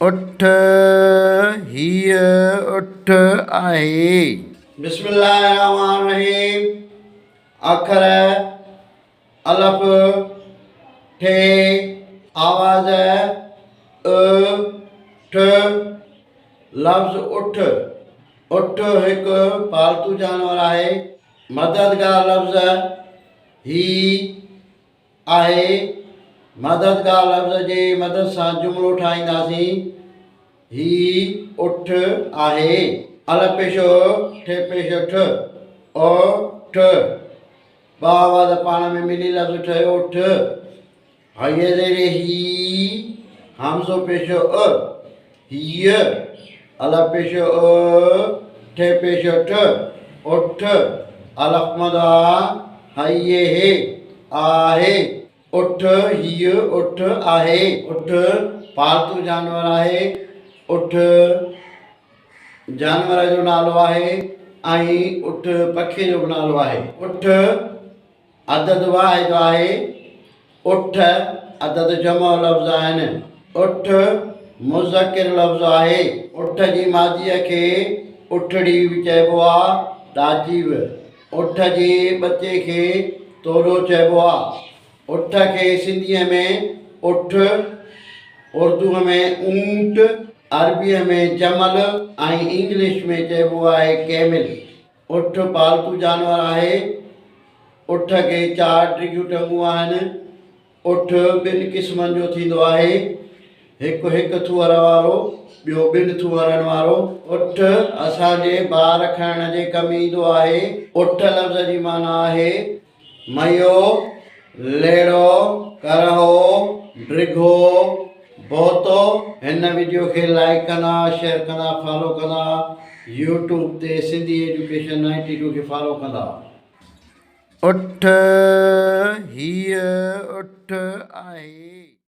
اٺ، هيء اٺ آهي. بسم الله الرحمٰن الرحيم اکر الف ٺ آواز ا ٺ لفظ اٺ اٺ هڪ پالتو جانور آهي مددگار لفظ هي آهي. مددگار لفظ جي مدد سان جملو ٺاهينداسين. هي اٺ آهي. الف پيش ا، ٺ پيش ٺ، ا ٺ. ٻه آواز پاڻ ۾ ملي لفظ ٺهيو اٺ. هيء زير هي، همزو پيش ا، هيء. الف پيش ا، ٺ پيش ٺ، اٺ. الف مد آ، هيء هي، آهي. اٺ، هيء اٺ آهي. اٺ پالتو جانور آهي. اٺ جانور جو نالو آهي ۽ اٺ پکيء جو به نالو آهي. اٺ عدد واحد آهي. اٺ عدد جمع لفظ آهن. اٺ مذڪر لفظ آهي. اٺ جي ماديء کي اٺڙي به چئبو آ، ڏاچي به. اٺ جي ٻچي کي توڏو چئبو آ. اٺ کي سنڌيء ۾ اٺ، اردوء ۾ اونٽ، عربيء ۾ جمل ۽ انگلش ۾ چئبو آهي ڪيمل. اٺ پالتو جانور آهي. اٺ کي چار ڊگهيون ٽنگون آهن. اٺ ٻن قسمن جو ٿيندو آهي. هڪ هڪ ٿوهر وارو، ٻيو ٻن ٿوهرن وارو. اٺ اسان جي بار کڻڻ جي ڪم ايندو آهي. اٺ لفظ جي معنيٰ آهي ميو، ليڙو، ڪرهو، ڊگهو، بوتو. هن وڊيو کي لائيڪ ڪندا، شيئر ڪندا، فالو ڪندا. يوٽيوب تي سنڌي ايجوڪيشن 92 کي فالو ڪندا. اٺ.